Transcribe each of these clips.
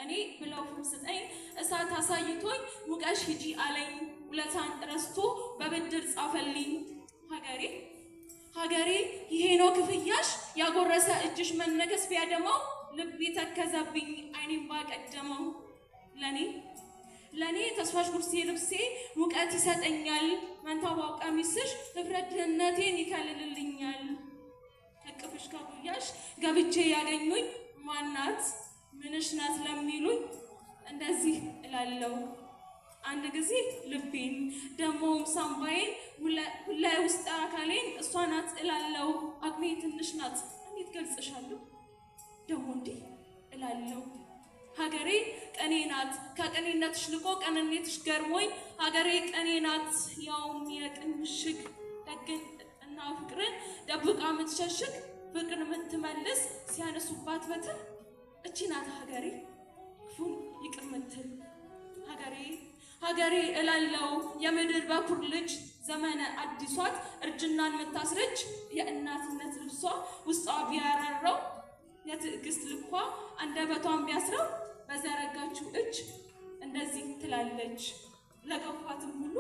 እኔ ብለው ፍም ስጠኝ እሳት አሳይቶኝ ሙቀሽ ሂጂ አለኝ። ውለታን ረስቶ በብድር ጻፈልኝ። ሀገሬ ሀገሬ ይሄ ነው ክፍያሽ፣ ያጎረሰ እጅሽ መነከስ ቢያደማው ልቤ ተከዘብኝ አይኔም ባቀደመው። ለኔ ለኔ ተስፋሽ ጉርሴ ልብሴ ሙቀት ይሰጠኛል፣ መንታባው ቀሚስሽ ህፍረት ድህነቴን ይከልልልኛል። እቅፍሽ ከጉያሽ ገብቼ ያገኙኝ ማናት ምንሽ ናት ለሚሉኝ እንደዚህ እላለሁ። አንድ ጊዜ ልቤን ደሞም ሳምባዬን ሁለ ውስጥ አካሌን እሷ ናት እላለሁ። አቅሜ ትንሽ ናት እንዴት ገልጽሻለሁ? ደግሞ እንዲህ እላለሁ። ሀገሬ ቀኔ ናት፣ ከቅኔነትሽ ልቆ ቀንነትሽ ገርሞኝ። ሀገሬ ቀኔ ናት፣ ያውም የቅን ምሽግ፣ ደግን እና ፍቅርን ደብቃ የምትሸሽግ፣ ፍቅርን የምትመልስ ሲያነሱባት በትር። እቺ ናት ሀገሬ ክፉን ይቅር ምትል። ሀገሬ ሀገሬ እላለው የምድር በኩር ልጅ ዘመነ አዲሷት እርጅናን የምታስረጅ፣ የእናትነት ልብሷ ውስጧ ቢያራራው የትዕግስት ልኳ አንደበቷን ቢያስረው በዘረጋችው እጅ እንደዚህ ትላለች ለገፏትም ሁሉ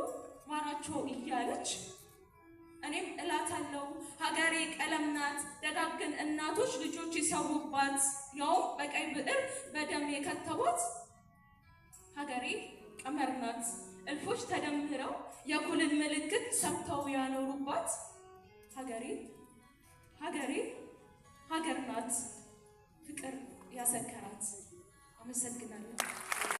ማራቸው እያለች። እኔም እላታለሁ ሀገሬ ቀለም ናት፣ ደጋግን እናቶች ልጆች የሰዉባት፣ ያውም በቀይ ብዕር በደም የከተቧት። ሀገሬ ቀመር ናት፣ እልፎች ተደምረው የኩልን ምልክት ሰብተው ያኖሩባት። ሀገሬ ሀገሬ ሀገር ናት፣ ፍቅር ያሰከራት። አመሰግናለሁ።